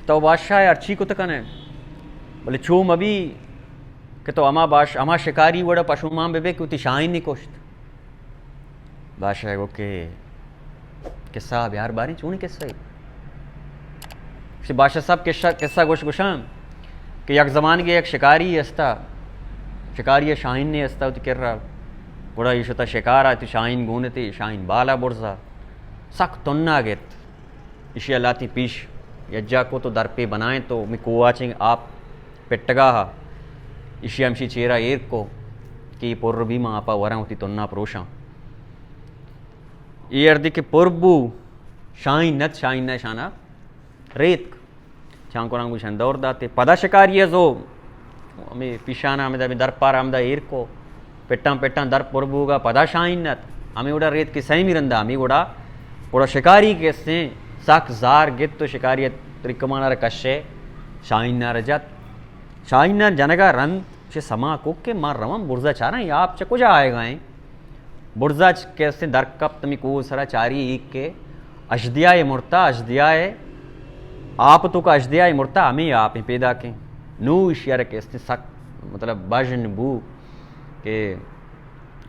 تو بادشاہ ءَ ہرچی کت کن ئے، بلے چو مہ بی کہ تو ہما باش-، ہما شکاری وڑ ءَ پشومان بہ بئے کہ وتی شاہین ءَ کشت۔ بادشاہ ءَ گو کہ قصہ بیار باریں، چونیں قصہ ئے؟ گوشتی، بادشاہ صاحب، قصہ، قصہ گوش گوشاں کہ یک زمانگے یک شکاری استا، شکاری ءِ شاہینے استا وتی کرا۔ گڑا اے شتا شکار ءَ، وتی شاہین گون اتی، شاہین بالا برزا، سک تنا گت۔ ایشی ءَ لہتیں پیش یجا کو تو درپے بنائیں تو می کوہ ءَ چیں آپ پٹگا ہا۔ ایشی ءَ ہمشی چیرا ایر کو کہ اے پر بی، ما آپا وراں وتی تنا پروشاں۔ اے ہردی کہ پر بو، شاہین نت، شاہین نہ شانا ریتک۔ چانکوراں گوشن دور داتے۔ پدا شکاری ءَ زو ہمے پیشانا، ہمے ہمے در پار ہمدا ایر کو۔ پٹاں پٹاں در پر بوگا، پدا شاہین نت۔ ہمے وڑا ریتک کہ سیمی رندا ہمے وڑا، گڑا شکاری کہ استیں سک زار گت و شکاری ءَ ترکمانا را کشے، شاہین ءَ را جت۔ شاہین ءَ جنگا رند چہ سما کو کہ ما رواں برزا چاراں، اے آپ چہ کجا آئیگا ایں؟ برزا چ کہ استیں در کپت، ہمے کوہ سرا چاری، اے کہ اژدیا ءَ مرتا، اژدیا ءَ آپ توکا اژدیا ءَ مرتا، ہمے آپ ایں پیداکیں۔ نو ایشی ءَ را کہ استیں سک، مطلب، بژن بو کہ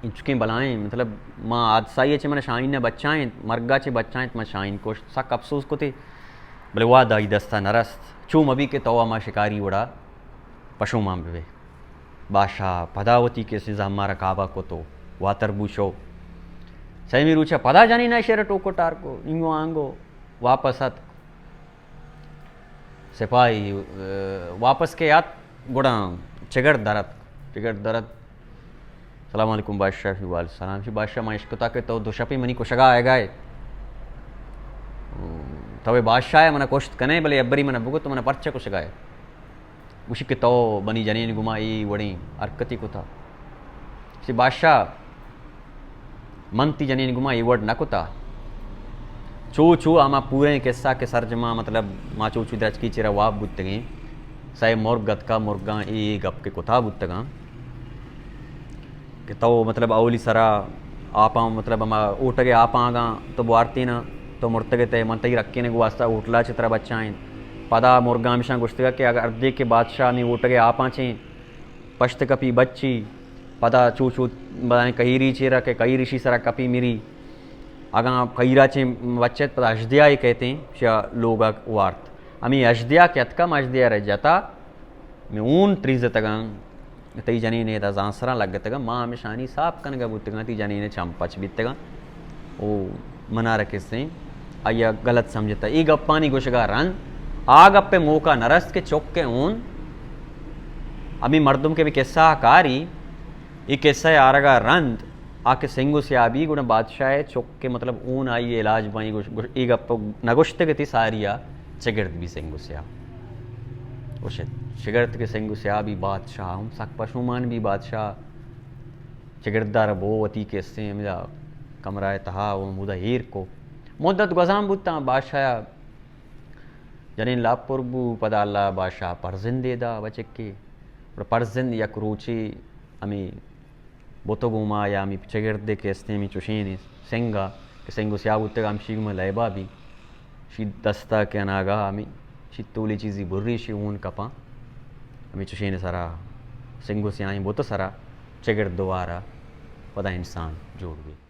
انچکیں بلائیں، مطلب، ما حادثہ ءَ چہ من شاہین ءَ بچائینت، مرگا چہ بچائینت، من شاہین کشت، سک افسوس کتے، بلے وہد آئی دستا نہ رست۔ چو مہ بی کہ تو ہما شکاری وڑا پشومان بہ بئے۔ بادشاہ پدا وتی کسیں زہمارا کابا کت و واتر بو شو۔ سیمی روچا پدا جنینا ایشی را ٹوکو ٹار کو، اینگو آنگو واپس اتک۔ سپاہی، اه، واپس کہ آت، گڑا چگرد در اتک۔ چگرد در اتک۔ سلام علیکم بادشاہ، شی وعلیکم سلام۔ شی بادشاہ، ما اشکتا کہ تو دو شپی منی کشگا آئیگا ئے۔ تو اے بادشاہ ئے، منا کشت کنے، بلے ابری منا بگو تو منا پرچہ کشگا ئے؟ گوشی کہ تو منی جنین گما اے وڑیں حرکتی کتا۔ گوشتی، بادشاہ، من تی جنین گما اے وڑ نہ کتا۔ چو چو ہما پوریں قصہ کہ سرجما، مطلب، ما چو چو درچکی چیرا واب بوتگیں، سئے مرگ اتکا، مرگاں اے، اے گپ کہ کتا بوتگاں۔ کہ تو، مطلب، اولی سرا آپاں، مطلب، ہما اوٹگے آپاں اگاں تو بوارتیناں، تو مرتگ ئے، من تئی رکینگ واسطہ ہوٹلا چہ ترا بچائیں۔ پدا مرگاں ہمیشاں گوشتگا کہ اگر ہردے کہ بادشاہ ہمے اوٹگے آپاں چیں پشت کپی بچی، پدا چو چو بزاں کہیری چیرا کہ کہیر اشی سرا کپی مری۔ اگاں کہیرا چیں بچت، پدا اژدیا ئے کئیتیں چہ لوگا وارت۔ ہمے اژدیا کہ اتکا، ما اژدیا را جتا، مئے ہون تریزتگاں، تئی جنین ادا زانسراں لگتگاں، ما ہمیشانی ساپ کنگا بوتگاں، تئی جنین چم پچ بیتگاں۔ او منارا کسیں آئیا غلط سمجھتا۔ اے گپانی گوشگا رند، آ گپے موقع نہ رست کہ چک ءِ ہون، ہمے مردم کہ ہمے قصہ کاری، اے قصہ آرگا رند، آ کہ سنگ و سیاہ بی، گڑا بادشاہ ءِ چک کہ، مطلب، ہون آئی علاج بائیں، گوش-، گوش-، اے گپ نہ گوشتگ اتی ساریا چگرد بی سنگ و سیاہ۔ گوشت، چگرد کہ سنگ و سیاہ بی، بادشاہ ہم سک پشومان بی، بادشاہ چگردار بو وتی کسیں ہمدا کمرہ ءِ تہا و ہمودا ایر کو۔ مدت گوزان بوتاں، بادشاہ جنین لاپ پر بو، پدا اللہ بادشاہ پرزندے دا بچکے۔ گڑا پرزند یک روچے ہمے بت گوما یا ہمے چگردے کہ استیں ہمے چوشیں سنگا کہ سنگ و سیاہ بوتگ، ہمشی گوما لیبا بی۔ شی دستا کہ اناگا ہمے شی تولی چیزی بری، شی ہون کپاں۔ ہمے چوشیں سرا سنگ و سیاہیں بت سرا چگرد دوارا پدا انسان جوڑ بی۔